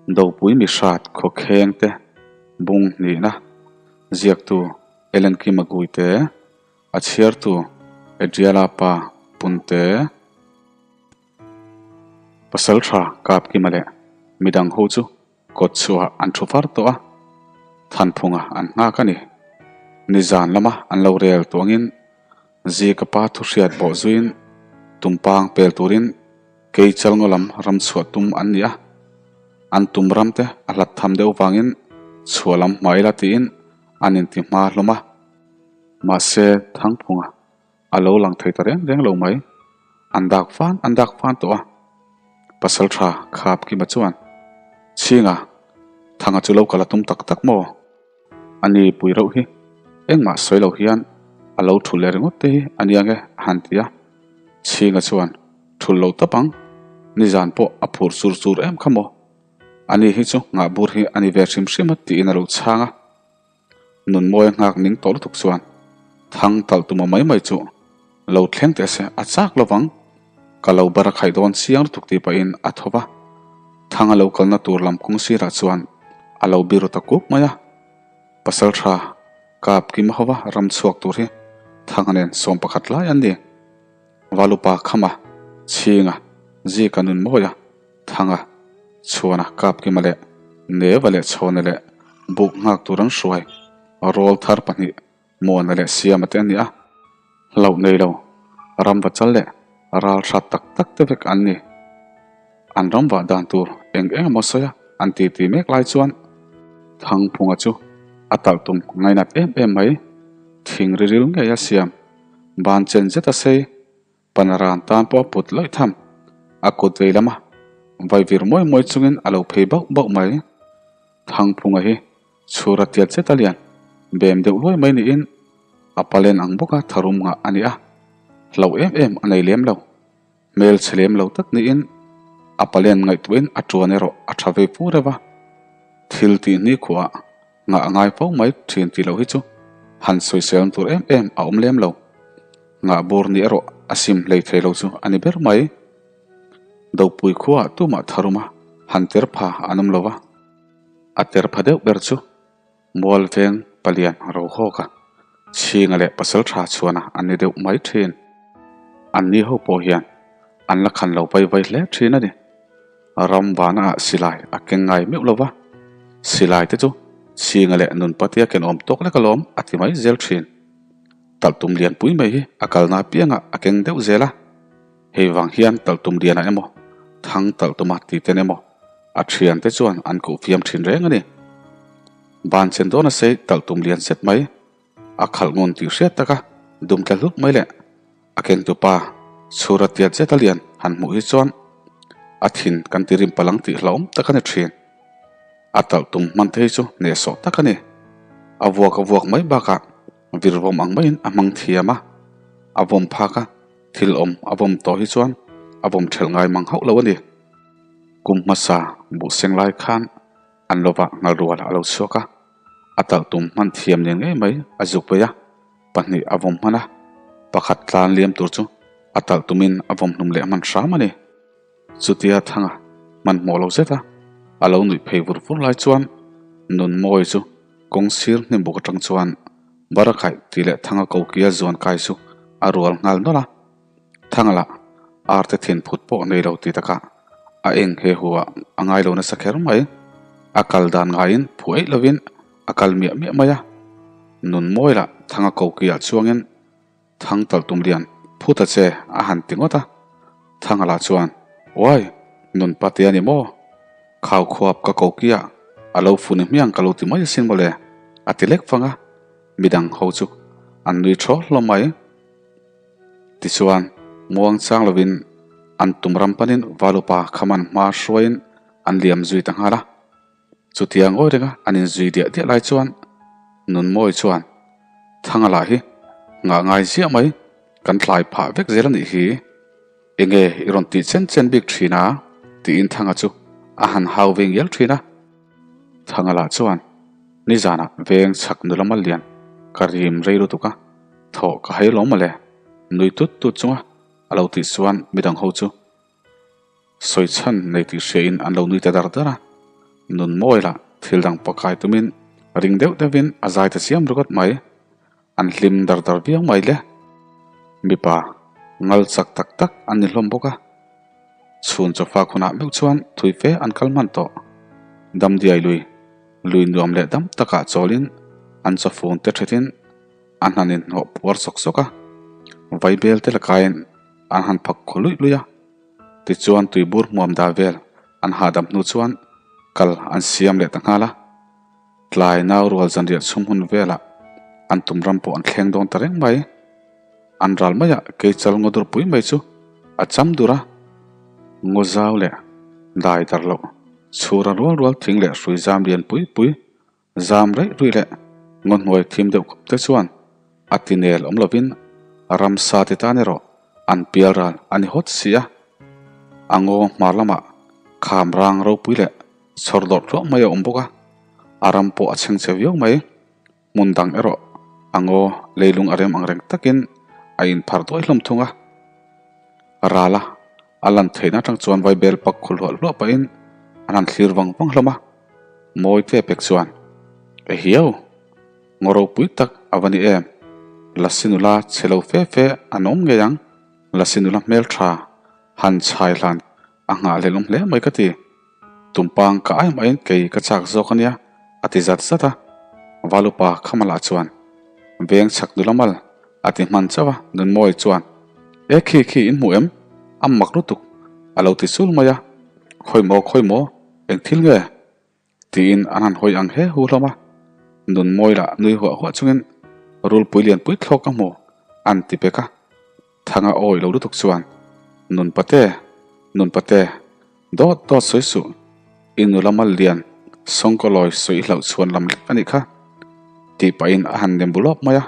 Dopui mihrat khawkheng te bung hnihna ziaktu Ellen Kima Guite, a chhiartu Adriala pa Punte, Pasal tha kap Kima leh midang ho chu kawt chhuah an thu far tawh a, Thanphunga an nghak a ni. Nizan lama an lo rel tuangin Zika pa thuhriat bawh zuiin tumpang pel turin kei chalngaw lam ram chhuah tum an ni a, an tum ram te a hlat tham deuh vangin chhuah lam hma ila tiin an inti hma hlawm a. Mahse Thangphunga a lo lang thei ta reng reng lo mai, an dak fan an dak fan tawh a. Pasal tha Khap Kima chuan, Chhinga, Thanga chu lo kal a tum tak tak maw? A ni pui reuh hi engmah sawi lo hian a lo thul leh ringawt te hi a nia nge a han ti a. Chhinga chuan thul lo tawp ang, nizan pawh a phur chur chur em kha maw? A ni hi chu nghah bur hi a ni ve hrim hrim a tiin a lo chhang a. Nunmawia nghak ning tawh lutuk chuan thang talh tuma mai mai chu lo thleng teh se a chak lovang, ka lo bar a khaih dawn chiang lutuk tih pahin a tho va. Thang a lo kalna tur lam kawng sirah chuan a lo biru ta kup mai a. Pasal tha kap kim hova ram chhuak tur hi Thanga nen 11 lai an ni. Valupa Khama, Chhinga, Zika Nunmawia, Thanga, Chhuana kap kima leh Neva leh Chhawna leh buk nghak tur an hruai rawl thar pahnih Muana leh Siama te an ni a, hlauh nei lo, ram va chal leh ral hrat tak tak te vek an ni. An ram vah dan tur eng eng emaw sawi a an ti ti mek lai chuan Thangphunga chu a talh tum ngainat em em mai, thing ri ril ngei a siam, ban chen zet a sei. Panaran tan pawh a put lawih tham. A kut vei lama vaivir mawi mawi chungin a lo phei bauh bauh mai. Thangphunga hi chhura tiat zet a lian, bem deuh luai mai niin a palen ang bawka tharum ngah a ni a, hlauh em em a nei lem lo. Hmel chhe lem lo tak niin a palen ngaihtuahin a tuan erawh a tha vei fu reuh a. Thil tih ni khuah Ngah a ngai fo mai thin tih loh hi chu han sawisel tur em em a awm lem lo. Ngah bur ni erawh a sim hlei thei lo chu a ni ber mai. Dopui khuaah tumah tharuma han ter pha an awm lo va. A ter pha deuh ber chu Mual veng palian ro hawk a, Chhinga leh pasal tha chhuana an ni deuh mai thin. An ni ho pawh hian an la khan lo vai vai hle thin a ni. Ram vana ah silai a keng ngai meuh lo va, silai te chu Chhinga leh Nunpatia ken awm tawk lek alawm a ti mai zel thin. Talhtum lianpui mai hi a kalna apiangah a keng deuh zel a, hei vang hian talhtum lianah emaw, thang talhtuma ti ten emaw a thian te chuan an kuh fiam thin reng a ni. Ban chen dawn a sei talhtum lian set mai a khalh ngun tih hriat taka dum tla hlut mai leh a kengtu pa chhura tiat zet a lian han hmuh hi chuan a thin kan ti rim palang tih hlauhawm tak a ni thin. A talh tum hman te hi chu hnehsawh tak a ni. A vuak a vuak mai bakah virvawm ang maiin a hmang thiam a, a vawm phak a, thil awm a vawm tawh hi chuan a vawm thelh ngai mang hauh lo a ni. Kum hmasa buhseng lai khan an lovah ngalrual a lo chhuak a. A talh tum hman thiam nen ngei mai a zuk vei a, pahnih a vawm hman a, pakhat tlan liam tur chu a talh tumin a vawm hlum leh hman hram a ni. Chutia Thanga hmanhmawh lo zet a, a lo nuih phei vur vur lai chuan Nunmawi chu kawng sir hnim buk atang chuan Barakhaih tih leh Thanga kokia zuan kai chu a rual nghal nawlh a. Thanga lah arte thin phut pawh nei lo ti takah a eng he hu ah a ngai lo nasa kher mai. A kal dan ngaiin phu eih lovin a kal miah miah mai a. Nun mawi lah Thanga koki ah chuangin Thang talh tum lian phut a che a han ti ngawt a. Thanga lah chuan, Uai, nun pate a ni maw? Khau khuap ka koki ah a lo fu ni hmiang ka lo ti mai asin mawle a ti lek vang a. Midang ho chu an nui thaw hlawm mai. Tichuan, muang chang lovin an tum ram panin Valupa khaman hma hruaiin an liam zui ta nghal a. Chutia ngawi renga an inzui diah diah lai chuan Nunmawi chuan, Thanga lah hi nghah ngai ziah mai, kan tlai phah vek zel a nih hi. Enge i rawn tih chen chen bik thin a? tiin Thanga chu a han hau ve ngial thin a. Thanga lah chuan, Nizanah veng chhak nula mal lian ka rim rei lutuk a, Thawh ka hai lo mawle, nui tut tut chunga a lo tih chuan midang ho chu sawi chhan nei tih hriain an lo nui ta dar dar a. Nunmawi lah thil dang pakai tumin ring deuh deuhin a zai ta chiam ringawt mai. An hlim dar dar viau mai le. Mipa ngal chak tak tak an ni hlawm bawk a. Chhun chawfak hunah meuh chuan thui fe an kal hman tawh. Damdiai lui, lui nuam leh dam takah chawlin an chawfun te thetin an han inhnawh puar sawk sawk a. Vaibel te lakaiin an han phak khaw luih luih a. Tichuan tuibur hmuam dah vel an hahdam hnu chuan kal an siam leh ta nghal a. Tlai nau rual zanriah chhum hun velah an tum ram pawh an thleng dawn ta reng mai. An ral maiah keichal ngaw dur pui mai chu a cham dur a, ngaw zau leh dai dar loh chhura rual rual thing leh hrui zam lian pui pui zam reih ruih leh ngaw hnuai thim deuh khup te chuan a ti nel awm lovin ramsa ti tan erawh an pial ral a ni hawt si a. A ngaw hmar lamah kham rang ropui leh Chhawr dawrh hluah mai a awm bawk a, a ram pawh a chheng chhe viau mai. Hmun dang erawh a ngaw leilung a rem ang reng takin a inphar duai hlawm thung a. Rala a lan theihna atang chuan vaibel pak khu hluah hluah pahin an han thlir vang vang hlawm a. Mawi te pek chuan, E hiau! Ngaw ropui tak a va ni em? Lasi nula chhe lo fe fe an awm ngei ang. Lasi nula hmeltha han chhai hlan A nghahhlelh awm hle mai ka ti. Tumpang ka ai maiin kei ka chak zawk a nia, a ti zat zat a. Valupa Khamala chuan, Veng chhak nula mal, a ti hman chauh a, Nunmawi chuan, E khi khi in hmu em? A mak lutuk, a lo ti chul mai a. Khawi maw, khawi maw, eng thil nge? Tiin an han hawi ang he hu hlawm a. Nunmawi lah nui huah huah chungin rulpui lianpui thlawk ka hmu, an ti pek a. Thanga awi lo lutuk chuan, Nun pate, nun pate, dawt dawt sawi suh, i nula mal lian sawngkaw lawi sawi i hlauh chhuan lam lek a nih kha, tih pahin a han nem bu lawk mai a,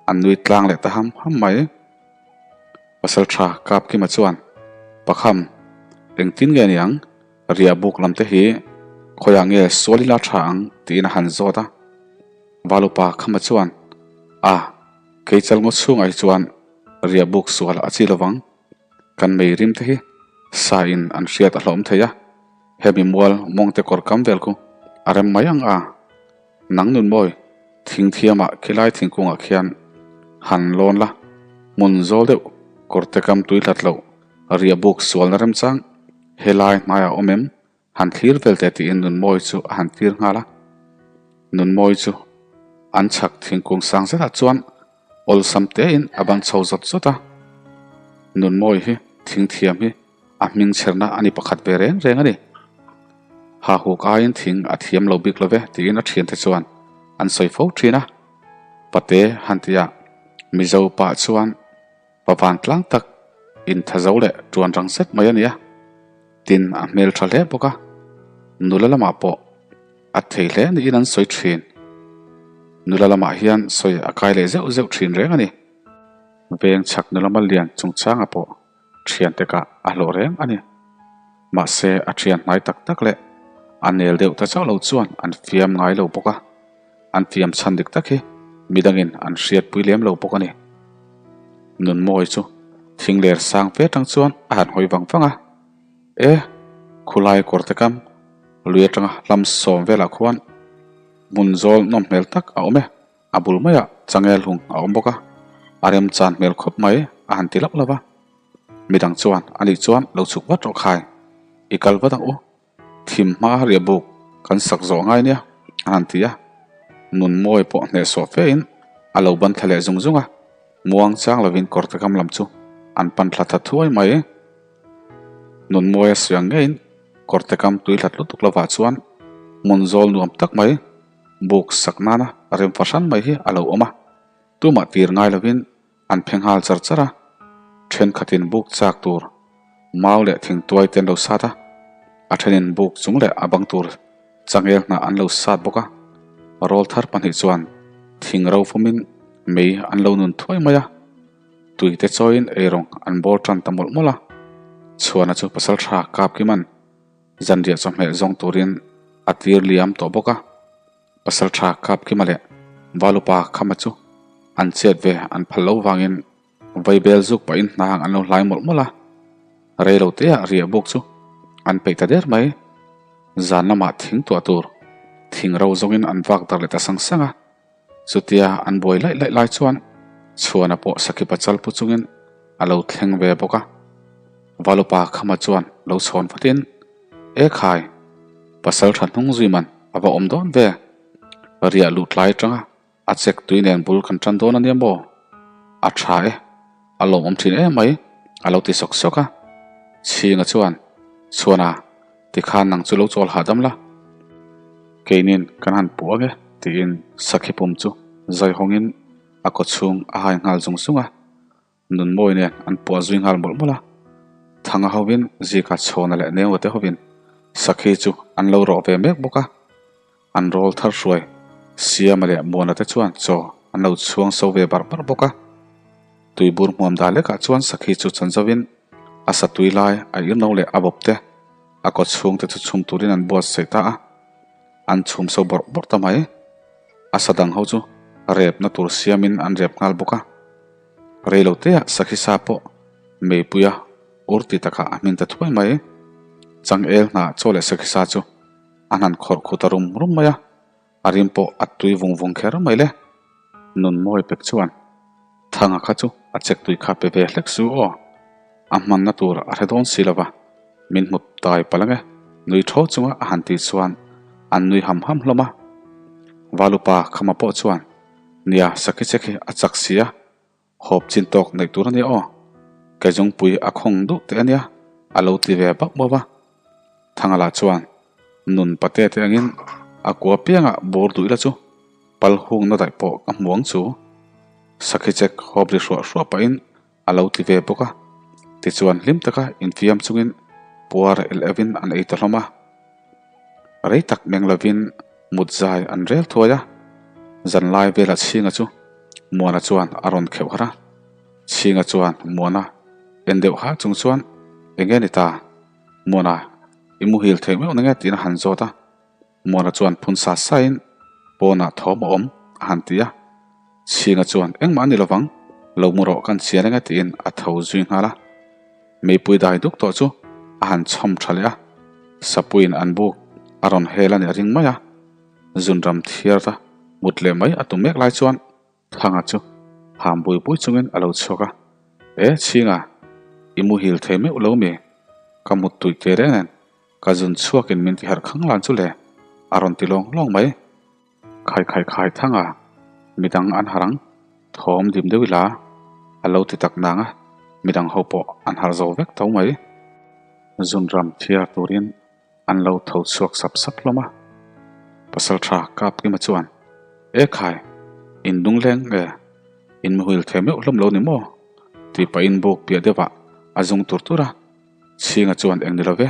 an nui tlang leh ta ham ham mai. Pasalṭha Kapkima chuan, Pakham, engtin nge ni ang? Riah buk lam te hi khawiah nge sual ila tha ang tiin a han zawt a. Valupa Khama chuan, A, kei chal ngaw chhungah hi chuan riah buk sual a chi lovang. Kan mei rim te hi sa in an hriat a hlawm thei a, hemi mual mawngte kawr kam vel khu a rem mai ang a. Nang nun mawi, thing thiamah khilai thingkungah khian han lawn la, hmun zawl deuh kawrte kam tui hlat loh riah buk sualna remchang Helai hmaiah awm em? Han thlir vel teh tiin Nunmawi chu a han tir nghal a. Nunmawi chu an chhak thingkung sang zetah chuan awlsam tein a ban chho zawt zawt a. Nunmawi hi thing thiam hi a hming chherna a ni pakhat ve reng reng a ni. Hahuk aiin thing a thiam lo bik lo ve tiin a thiante chuan an sawi fo thin a. Pate han tia Mizo pah chuan Pa vantlang tak intha zo leh tuan rang zet mai a ni a, tin a hmel tha hle bawk a, nula lamah pawh a thei hle niin an sawi thin. Nula lamah hian sawi a kai leh zeuh zeuh thin reng a ni. Veng chhak nula mal lian chungchangah pawh thiante kah a hlawh reng a ni. Mahse a thian hnai tak tak leh a nel deuh ta chauh lo chuan an fiam ngai lo bawk a. An fiam chhan dik tak hi midangin an hriatpui lem lo bawk a ni. Nunmawi chu thing ler sang fe atang chuan a han hawi vang vang a, E, khulai kawrte kam lui atanga hlam sawm velah khuan hmun zawl nawm hmel tak a awm e, a bul maiah changel hung a awm bawk a, a remchan hmel khawp mai a han ti lauh lauh a. Midang chuan ani chuan lo chhuk vat rawh khai, i kal vat ang u. Thim hma riah buk kan sak zawh ngai nia a han ti a, Nunmawi pawh hnehsawh fe in a lo ban thla leh zung zung a, muang chang lovin kawrte kam lam chu an pan thla tha thuai mai. Nunmawi a sawi ang ngeiin kawrte kam tui hlat lutuk lovah chuan hmun zawl nuam tak mai buk sak nana rem fahran mai hi a lo awm a, tumah tir ngai lovin An phe nghal char char a, thenkhatin buk chak tur mau leh thingtuai te an lo sat a, a thenin buk chung leh a bang tur changel hnah an lo sat bawk a. Rawl thar pahnih chuan thing ro fumin mei an lo nun thuai mai a, tui te chawiin eirawng an bawl tan ta mawlh mawlh a. Chhuana chu pasal tha kap kiman zanriah chawhmeh zawng turin a tir liam tawh bawk a. Pasal tha Kapkima leh Valupa Khama chu an chet ve an phal lo vangin vaibel zuk pahin hnang an lo hlai mawlh mawlh a, rei lo teah riah buk chu an peih ta der mai. Zan lamah thing tuah tur thing ro zawngin an vak darh leh ta sang sang a. Chutia an buai laih laih lai chuan Chhuana pawh Sakhi Pachal pu chungin a lo thleng ve bawk a. Valupa Khama chuan lo chhawn vatin, E khai, pasal tha hnung zui man a va awm dawn ve. Riah luh tlai atanga a chek tui nen bul kan tan dawn a nia maw? A tha e, a lawmawm thin em mai, a lo ti sawk sawk a. Chhinga chuan, Chhuana, tikhan nang chu lo chawl hahdam la. Keinin kan han puh ang e, tiin sakhi pum chu zai hawngin a kaw chhung a hai nghal zung zung a. Nunmawi nen an puah zui nghal mawlh mawlh a. Thanga hovin Zika Chhawna leh Nengua te hovin sakhi chu an lo rawh ve mek bawk a. An rawl thar hruai Siama leh Muana te chuan chaw an lo chhuang so ve barh barh bawk a. Tuibur hmuam dah lekah chuan sakhi chu chan zovin a sa tui lai a irno leh a bawp te a kaw chhung te chu chhum turin an buatsaih ta a. An chhum so bawrh bawrh ta mai. A sa dang ho chu repna tur siamin an rep nghal bawk a. Reiloteah sakhi sa pawh meipuia ur ti takah a hmin ta thuai mai. Changel hnah chaw leh sakhi sa chu a hnan khawrh khu ta rum rum mai a, a rim pawh a tui vung vung kher mai le. Nunmawi pek chuan Thanga kha chu a chek tui kha pe ve hlek su aw, a hmanna tur a hre dawn si lova, min hmu tai palh ange nui thaw chunga a han tih chuan an nui ham ham hlawm a. Valupa Khama pawh chuan Nia, sakhi che khi a chak si a, hawp chin tawk neih tur a nia aw. Kezungpui a khawng duh teh a nia, a lo ti ve bauh bauh a. Thangala chuan nun pate te angin a kua piangah bur duh ila chu pal hungna daih pawh ka hmu ang chu. Sakhi chek hawp ri hruah hruah pahin a lo ti ve bawk a. Tichuan hlim taka infiam chungin puar el evin an ei ta hlawm a. Rei tak meng lovin mut zai an rel thuai a. Zanlai vela Chhinga chu Muana chuan a rawn kheuh harh a. Chhinga chuan Muana en deuh ha chung chuan, Enge ni ta? Muana, i muhil theih meuh nge tiin a han zawt a. Muana chuan phun sa sain pawnah thawm a awm a han ti a. Chhinga chuan engmah a ni lovang, lo mu rawh kan chian enge tiin a tho zui nghal a. Meipui dai duk tawh chu a han chhawm tha leh a, Sapuiin an buk a rawn hel a nih a ring mai a. Zunram thiar a mut leh mai a tum mek lai chuan Thanga chu ham bui bui chungin a lo chhuak a, E Chhinga, i muhil thei meuh lo mi? Ka mut tuih teh reng nen ka zun chhuakin min ti harh khang lan chu le, a rawn ti lawng lawng mai. Khai khai khai Thanga, midang an harh ang, thawm dim deuh ila, a lo ti tak nang a, midang ho pawh an harh zo vek tho mai. Zunram thiar turin An lo tho chhuak sap sap hlawm a. Pasaltha Kapkima chuan, E khai, in dung leng nge? In muhil thei meuh hlawm lo ni maw? tih pahin buk piah deuhah a zung tur tur a. Chhinga chuan eng ni lo ve,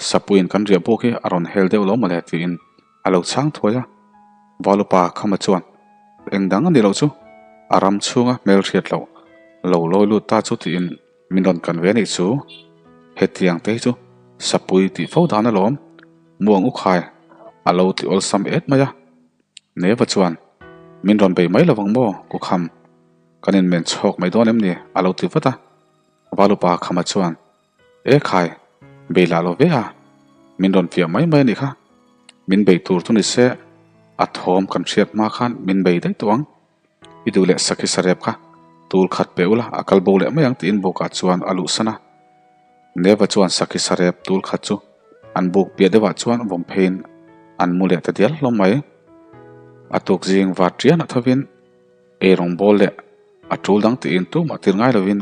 Sapuiin kan riah buk hi a rawn hel deuh lo mawle tiin a lo chhang thuai a. Valupa Khama chuan, Eng dang a ni loh chu, a ram chhunga hmelhriat loh lo lawi lut ta chu tiin Min rawn kan ve anih chu, hetiang te hi chu sapui tih fo dan alawm, Muang u khai a lo ti awlsam et mai a. Neva chuan, Min rawn bei mai lovang maw ku kham, kan inmen chhawk mai dawn em ni? a lo ti vat a. Valupa Khama chuan, E khai, bei lah lo ve a, min rawn fiah mai mai anih kha, min bei tur chu ni se, a thawm kan hriat hma khan min bei daih tawh ang. I duh leh sakhi sarep kha tul khat pe ula a kal bo leh mai ang tiin bukah chuan a luhsan a. Neva chuan sakhi sarep tul khat chu an buk piah deuhah chuan vawm pheiin an mu leh ta dial hlawm mai. A tuk zing var tianah thovin eirawng bawl leh a tul dang tiin tumah tir ngai lovin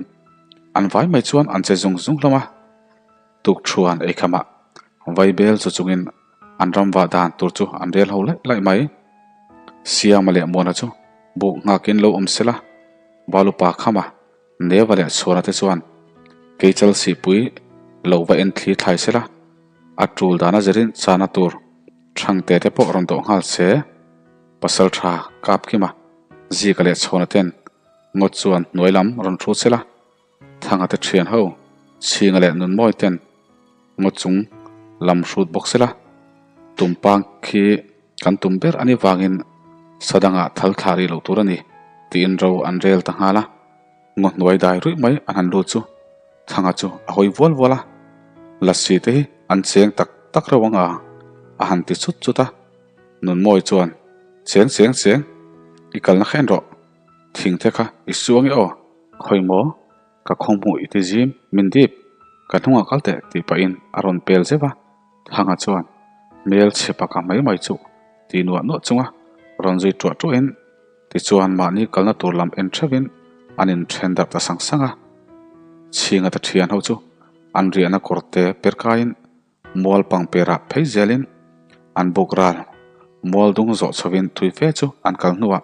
an vai mai chuan an che zung zung hlawm a. Tukṭhuan eikhamah vaibel chu chungin an ram vah dan tur chu an rel ho laih laih mai. Siama leh Muana chu buk nghakin lo awm sela, Valupa Khama, Neva leh Chhuana te chuan Keichal sihpui lo va en thli thlai sela, a tul dana zirin chana tur Thangte te pawh rawn dawh nghal se. Pasalṭha Kapkima, Zika leh Chhuana ten ngawt chuan hnuai lam rawn hrut sela, Thanga te thian ho, Chhinga leh Nunmawi ten ngaw chung lam hrut bawk sela, tumpang khi kan tum ber a nih vangin sadangah thal thlah rih loh tur a ni tiin ro an rel ta nghal a. Ngaw hnuai dai ruih mai an han lut chu Thanga chu a hawi vual vual a, Lassi te hi an cheng tak tak reuh ang a. A han ti chut chut a. Nunmawi chuan, Cheng cheng cheng, i kalna kha en rawh. Thing te kha i suang i aw. Khawi maw? Ka khawhmuh i ti zim, min dip. Ka hnungah kal teh tih pahin a rawn pel zeuh a. Thanga chuan, Hmel chhe paka mai mai chuh tih nuah nuah chunga rawn zui tuah tuahin tichuan mahni kalna tur lam en theuhin an inthen darh ta sang sang a. Chhinga ta thian ho chu an riahna kawr te per kaiin mual pang perah phei zelin an buk ral mual dung zawh chhovin thui fe chu an kal hnuah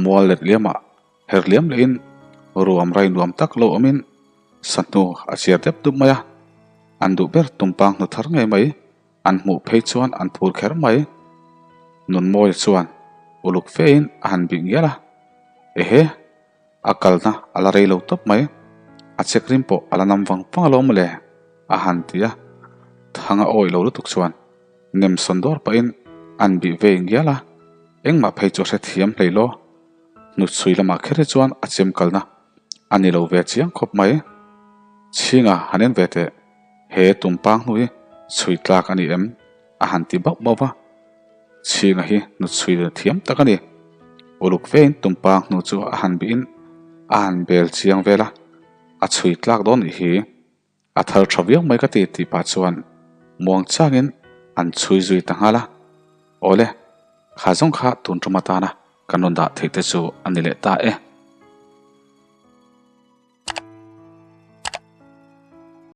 mual let liamah Her liam lehin ruam rai nuam tak lo awmin sahnu a chiar dep dup mai a, an duh ber tumpang hnu thar ngei mai an hmuh phei chuan an phur kher mai. Nunmawia chuan uluk fein a han bih ngial a, Ehe, a kalna a la rei lo tawp mai, a chek rim pawh a la nam vang vang alawm mawle a han ti a, thang a awih lo lutuk chuan nem sawn dawr pahin an bih vei ngial a, engmah phei chu a hrethiam hlei law. Hnutchhui lamah kher hi chuan a chem kalna a ni lo ve chiang khawp mai. Chhinga han en ve teh, he tumpang hnu hi chhui tlak a ni em? a han ti bauh bauh va. Chhinga hi hnutchhui thiam tak a ni. Uluk vein tumpang hnu chu a han bihin a han bel chiang vel a, a chhui tlak dawn nih hi. A thar tha viau mai ka ti tih pah chuan muang changin an chhui zui ta nghal a. Awle, kha zawng kha tun tum atana kan rawn dah theih te chu a ni leh ta e.